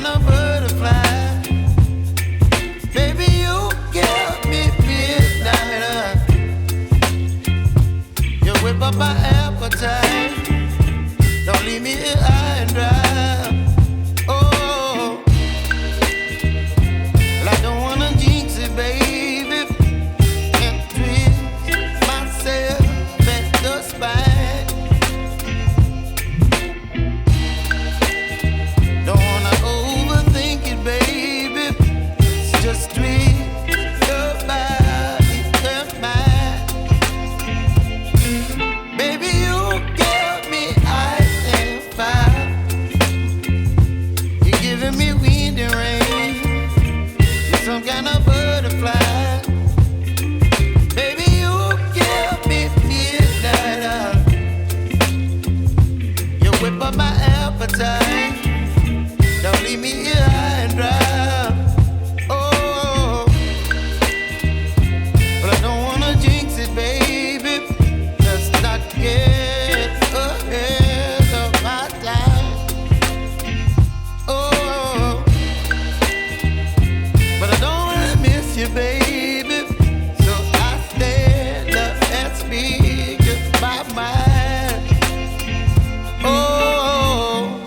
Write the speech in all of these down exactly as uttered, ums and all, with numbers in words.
A butterfly. Baby, you give me midnight. You whip up my appetite. Don't leave me here high and dry. Oh, well, I don't wanna jinx it, baby. And twist myself at the spine. Don't wanna overthink it, baby. Just twist your body and mine. Baby, you give me ice and fire. You're giving me wind and rain. You're some kind of butterfly. Baby, you give me midnight. You whip up my appetite. Don't leave me here high and dry. Oh, but I don't wanna jinx it, baby. Let's not get ahead of my time. Oh, but I don't wanna miss you, baby. So I stand up and speak just my mind. Oh.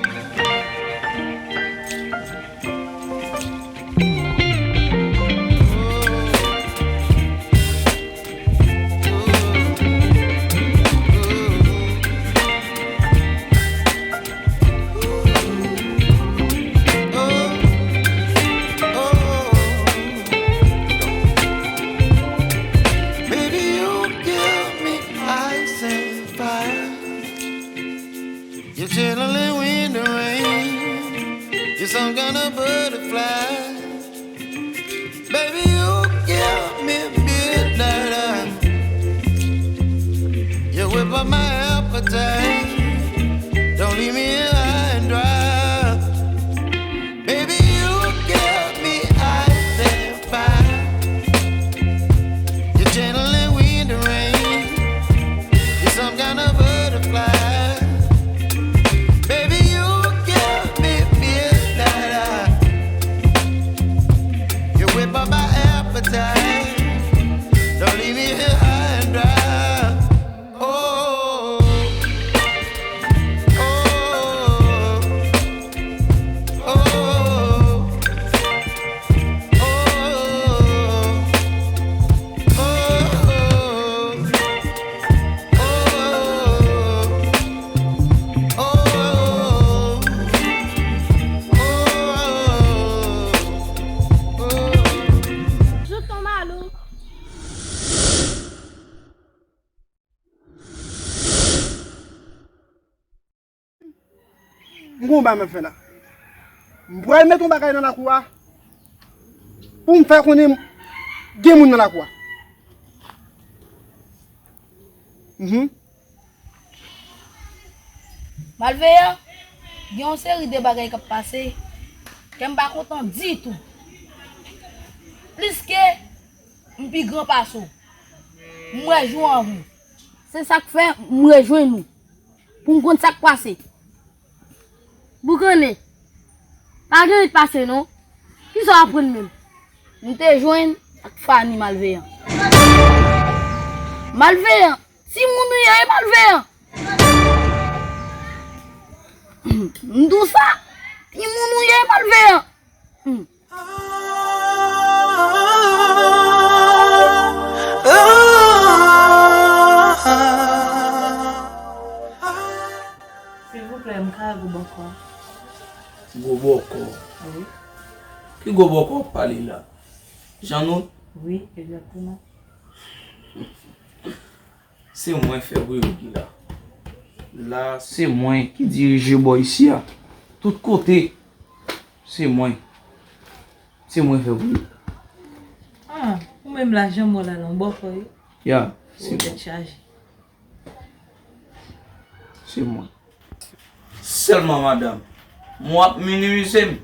Baby, you give me ice and fire. You're chilling in the rain. You're some kind of butterfly. Baby, you give me midnight. You whip up my appetite. Don't leave me here high and dry. Baby, you give me ice and fire. You're channeling wind and rain. You're some kind of butterfly. Baby, you give me midnight. You whip up my appetite. Don't leave me here high and dry. Oh, oh, oh, oh, oh, oh. Jout yon malouk. M gon bagay m ap fè la. M pral met yon bagay nan lakou a pou m fè konnen gen moun nan lakou a. Mhm. Malveyan, gen yon seri de bagay k ap pase ke m pa kontan ditou. Pliske m pi gran pase w. M wè jou anvan w. Se sa k fè m rejwenn ou pou m konn sa k pase. Boukannen, pa gen lit pase non. Kisa w aprann menm? M te jwenn ak Fani Malveyan. Malveyan, timoun ou ye Malveyan. M di w sa, timoun ou ye Malveyan. Hmm. Silvouplè, m ka wè gwo bòkò. Gwo bòkò? Wi. Ki gwo bòkò w ap pale la? Jeannot? Wi, egzakteman. Se mwen fè Bouyo ki la. La, se mwen ki dirije bò isi a. Tout kote, se mwen. Se mwen fè Bouyo. Ah, ou menm la, jan mò la, lan bòkò, wi. Ya, se mwen. Tèt chaje. Se mwen. Sèlman, madanm, mwen w ap minimize m.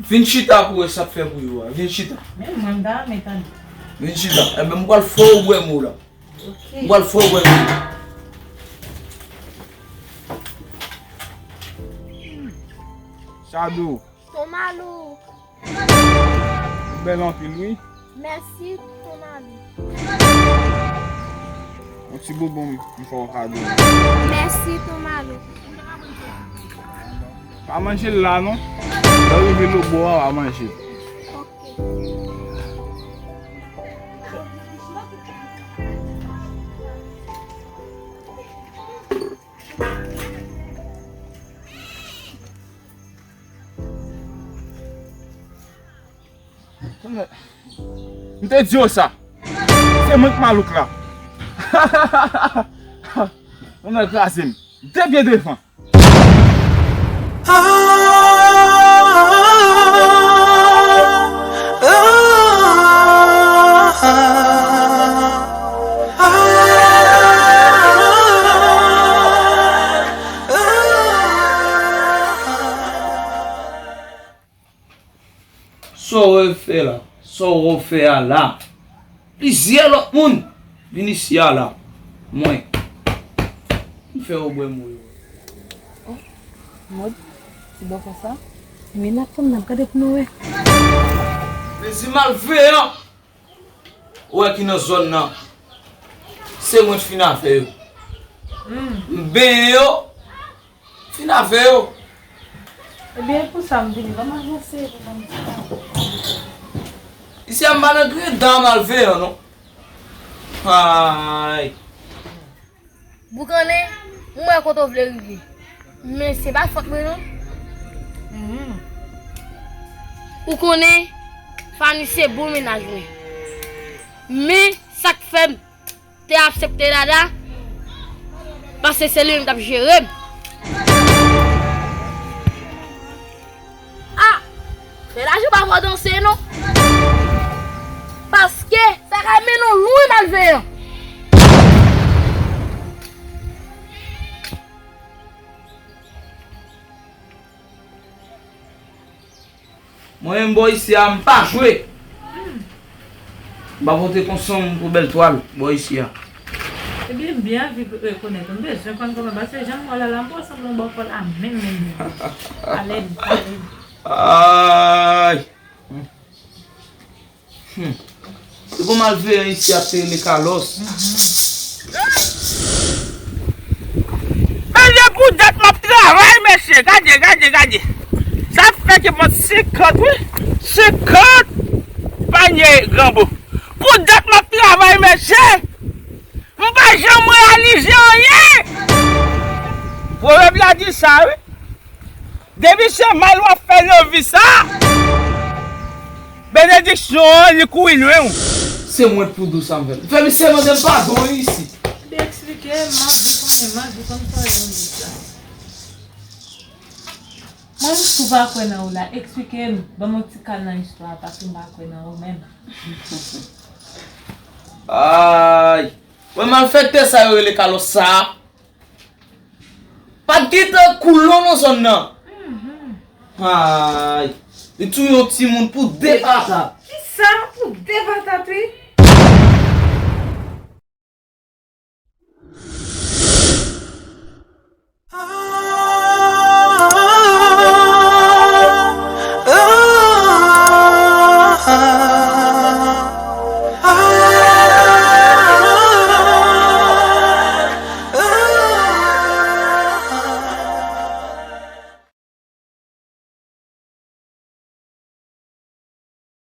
Vin chita pou wè sa k fè Bouyo a. Vin chita. Men mwen m ta renmen tande. Vin chita. Enben, m pral fè w bwè mo la. Ok. M pral fè w bwè mo la. Shadow, Ton Malou. Ou bèl anpil, wi. Mèsi, Ton Malou. Yon ti bonbon m fè w kado. Mèsi, Ton Malou. Pa manje l la, non. Lè w rive Lobo a, w a manje l. Ok. M te di w sa. Se mwen k malouk la. Ou nan kraze m. De pye devan. Sa w wè fè la? Sa w wè fè a la? Plizyè lòt moun vin isi a la. Mwen, m fè yo bwè mwen yo. Oh, Mòd, ti bò konsa. Men n ap tann, n ap gade pou nou wè. Mezi malveyan! Ou wè ki nan zòn nan. Se mwen k fin avè yo. M benyen yo, fin avè yo. Ebyen, e pou sa m vini. Ban m avanse pou ban m ti pa. Isi a m pa nan griyen dan malveyan, non. Ay. Boukannen, m wè kote w vle rive. Men se pa fòt mwen, non. Mhm. Ou konnen, Fani se bon mennaj mwen. Men sa k fè m te aksepte Dada, paske se li menm k ap jere m. Ah! Fè lajan pa fò danse non. Paske sa ka mennen w lwen malveyan. Mwen menm bò isi a, m pa jwe. M pa pote konsanm pou bèl twal bò isi a. Ebyen, m byen anvi rekonèt ou. M bezwen konn kòman, paske jan m wè w la, la, m pa sanble yon bòkò la menm, menm, menm. Alèd, alèd. Ay! Hmm. Se pou malveyan isi ap te rele Carlos. Men se pou dat m ap travay, mesye. Gade, gade, gade. Sa fè ki pot senkant, wi. Senkant panye granbo. Pou dat m ap travay, mesye. M pa janm reyalize anyen. Pwovèb la di sa, wi. Depi se mal w ap fè nan vi sa, benediksyon an, li kouri lwen w. Se mwen k pou di w sa m fè. Fè misye mande m padon isi. Li eksplike m, m ap di konnen, m ap di konn sa w di sa. Mwen tou pa kwè nan ou la, eksplike m, ban m yon ti kal nan istwa a, paske m pa kwè nan ou menm. Ay! Wè malfektè sa yo rele Carlos sa a. Pa t gentan koulon nan zòn nan. Ay, li touye yon timoun pou de patat. Kisa? Pou de patat, wi.